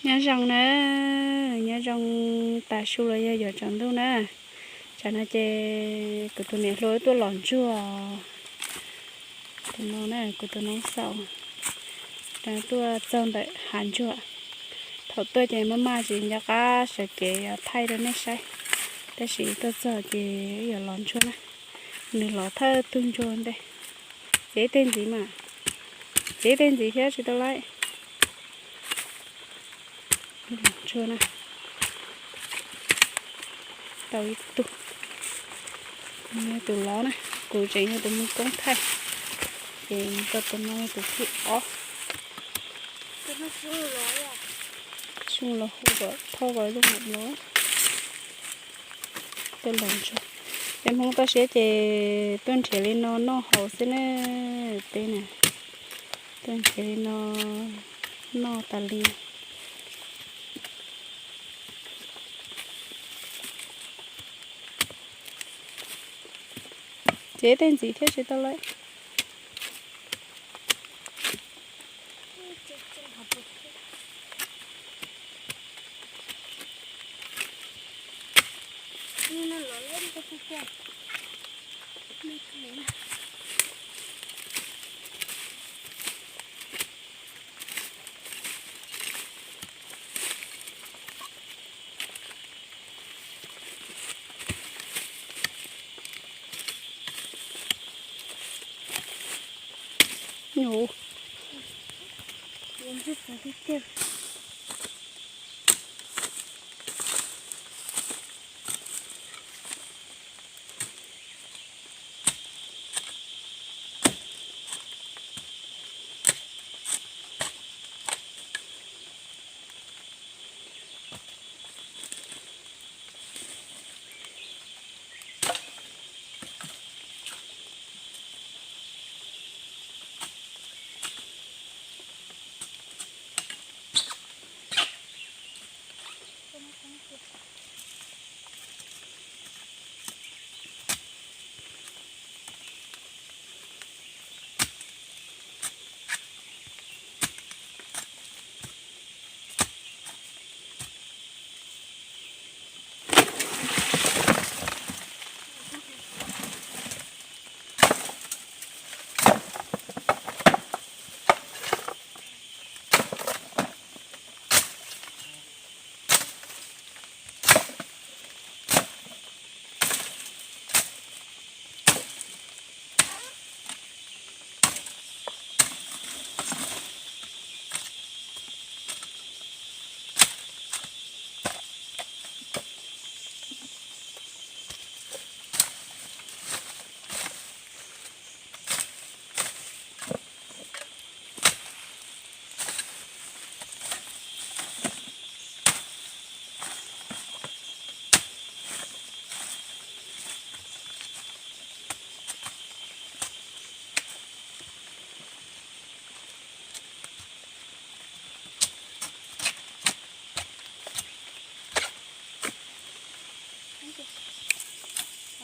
Nyob zoo na, nyob zoo tas su los yog yuav tsaus ntuj na. Tsam no ces kuv tus niam hluas tuaj los ntsuag. Tus no na, kuv tus noob xaum tuaj txog ntawm hav ntsuag. Thaum tuaj ces maj maj tsis nco qab sawv kev thaij rau nej saib, tab sis tuaj txog ces yuav los ntsuag na. Nws los thawj tug ntsuag ntej. Ces ib teg ntxiv mas, ces ib teg ntxiv thiab tsis tau laib. Los ntsuag na, tau ib tug. Nws yog tus lov na, kuv tseem yog tus mus koob thaij, ces mus tau tus no yog tus thib ob. Xyoo los hu kom thauj kom zoo mam los. Tuaj los ntsuag, peb Hmoob toj siab ces tuaj nrhiav li no noj haus xwb ne. Peb na, tuaj nrhiav li no noj tas li. Ces tej ntxiv thiab tsis tau lawm.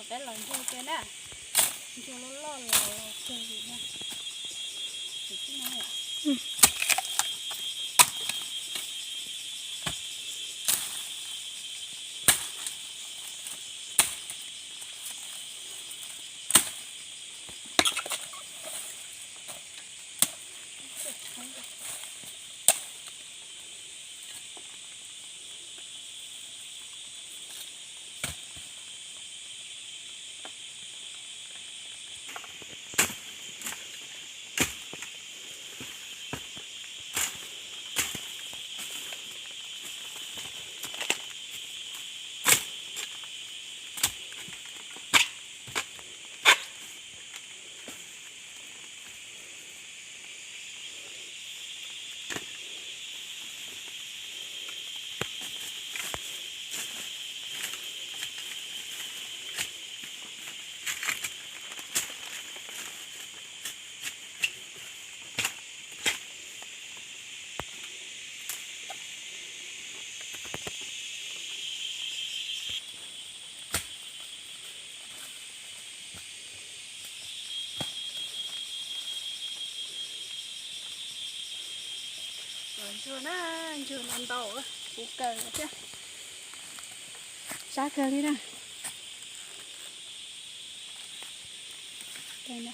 Peb los ntsuag kiag na, ntsuag loj loj los los kawg li na. Ntsuag na, ntsuag no ntau, puv kawg thiab. Sab kawg li na. Teb nws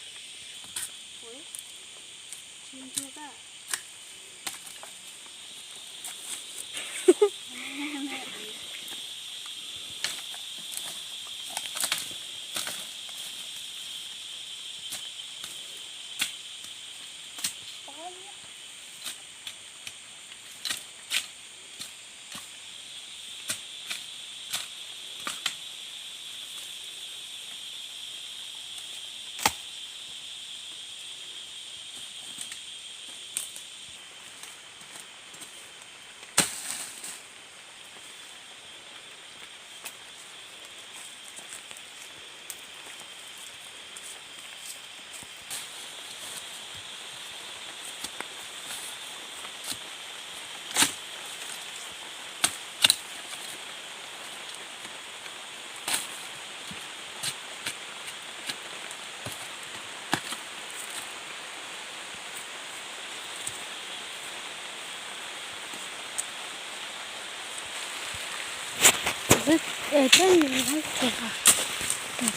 hab tsuag,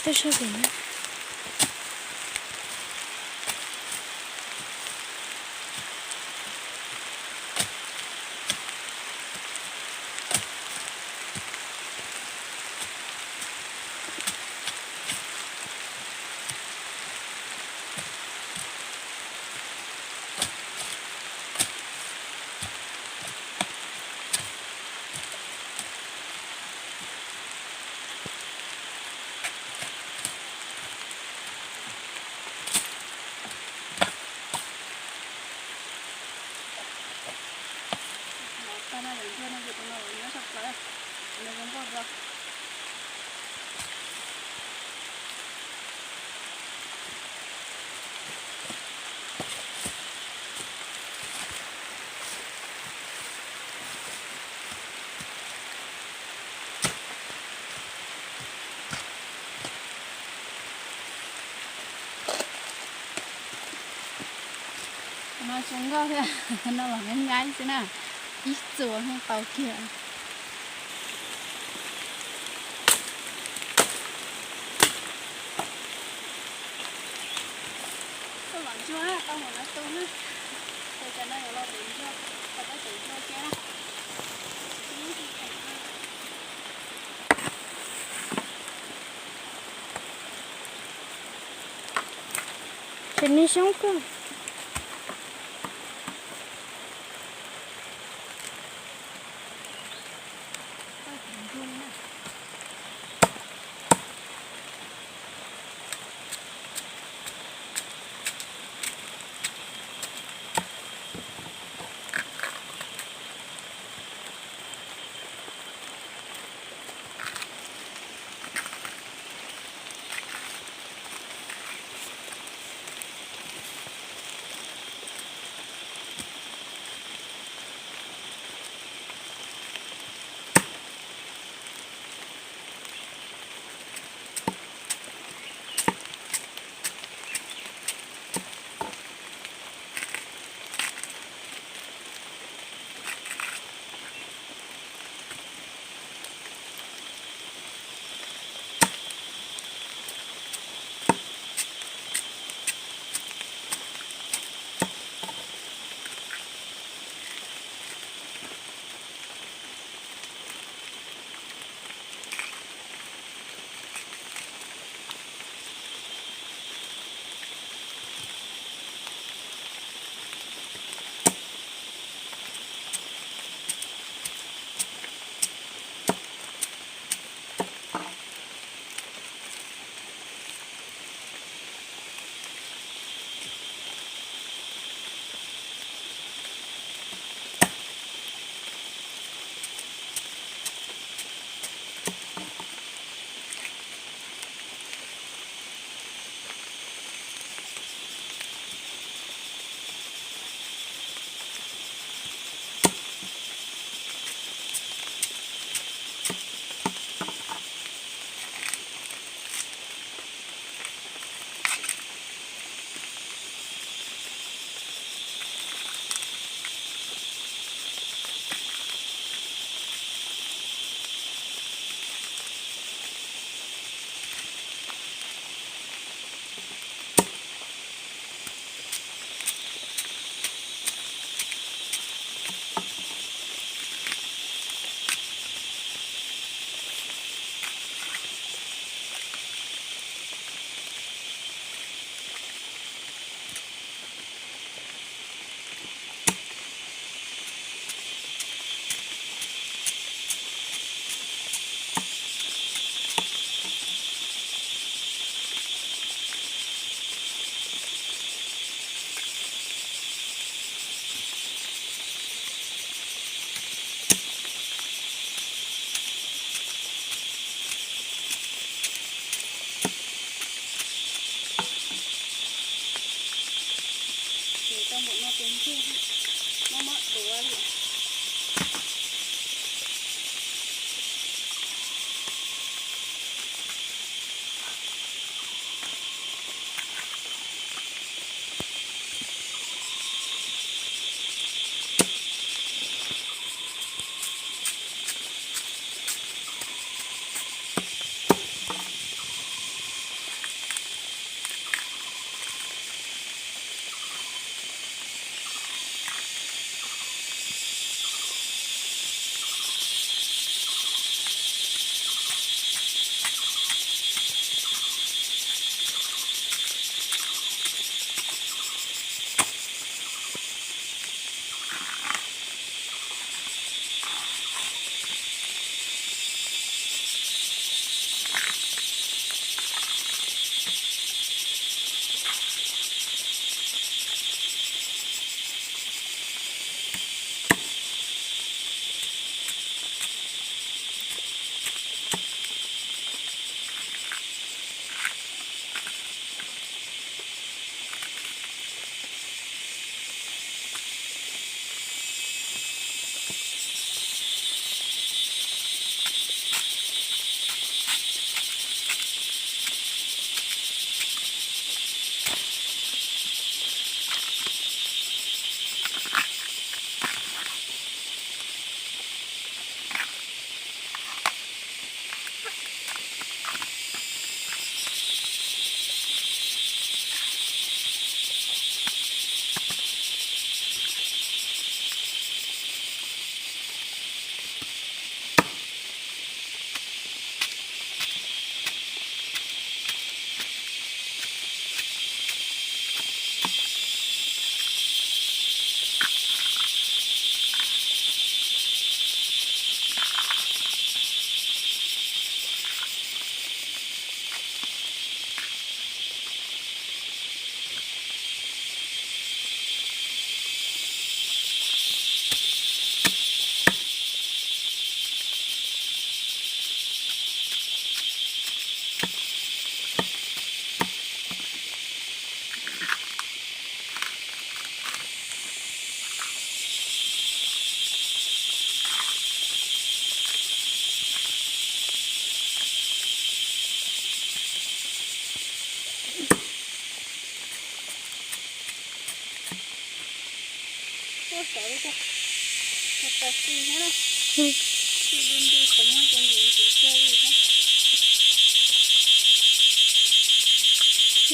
teb sab tim na. No zoo nkauj thiab, no los nyaib nyaib xwb na, ib txuas tau kiag. Tau los ntsuag, tau mus no tu na. Tes cov no yuav los pem ntsuag, tau peb pem ntsuag cia na. Ces nws xyoob kawg.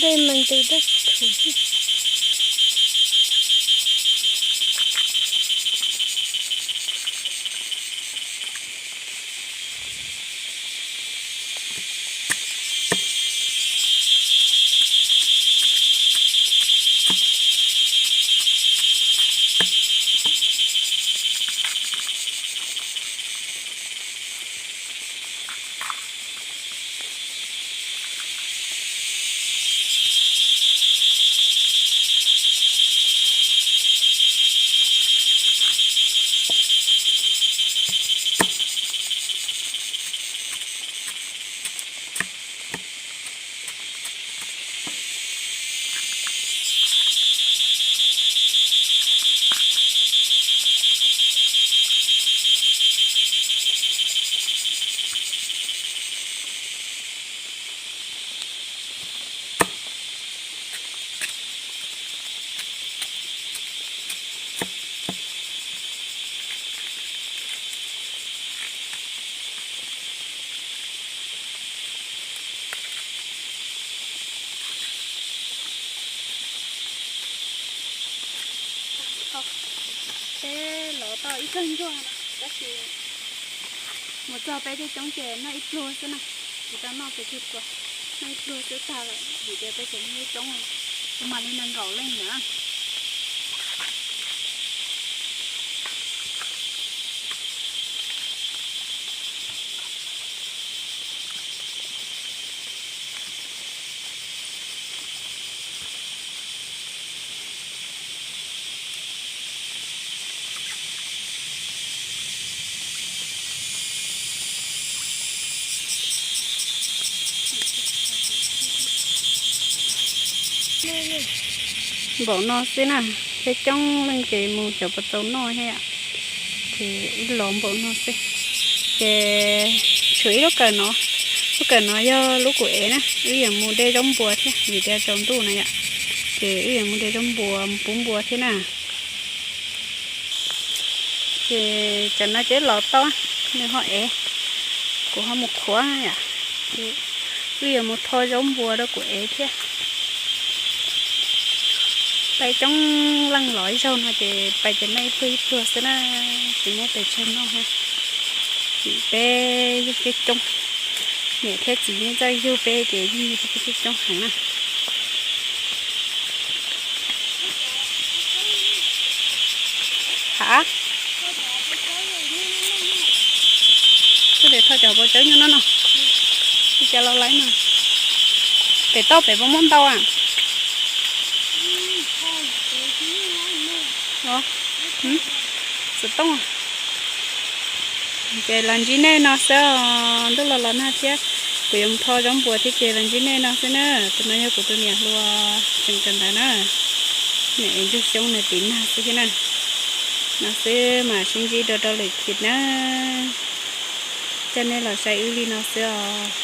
Dej mas ntws dab tsi. Peb lov tau ib kawg ntsuag no, tab sis mus txog peb tej coob ces noj ib pluag xwb na, tsis tau noj pes tsawg tua, noj ib pluag xwb tag lawm vim tias peb cov coob, kuv mam li nqa nkaum leej na. Npaum no xwb na, thiab coob leej ces mus xyov puas tau noj thiab, ces wb lov npaum no xwb. Ces tshuav ib lub kawm no, lub kawm no yog lub kuv ev na, wb yuav mus de zaub npua thiab vim tias tsaus ntuj no yom, ces wb yuav mus de zaub npua mus pub npua thiab na. Ces cov no ces lov tau, nws ho ev, kuv ho mus qhuav yom, ces wb yuav mus tho zaub npua rau kuv ev thiab. Peb coob leej los ib zaug no ces peb ces noj ib pluag ib pluag xwb na, tsis muaj pes tsawg noj thiab. Vim peb yug coob coob, niam thiab txiv yeej txawj yug peb ces yug coob coob heev na. Ha, koj tias thauj cov pob tsawb nyob no no, li cas los laib no. Pem toj pem puas muaj ntau a? Xov tooj. Ces los ntsib nej no xwb os, ntuj los los nag thiab, kuv yuav mus tho zaub npua thiab ces los ntsib nej no xwb na. Tus no yog kuv tus niam hluas tseem kawm ntawv na, niam ntsuag xyoob nws tiv nag xwb thiab na. No xwb mam sib ntsib dua rau lwm chim na. Coj nej los saib wb li no xwb os.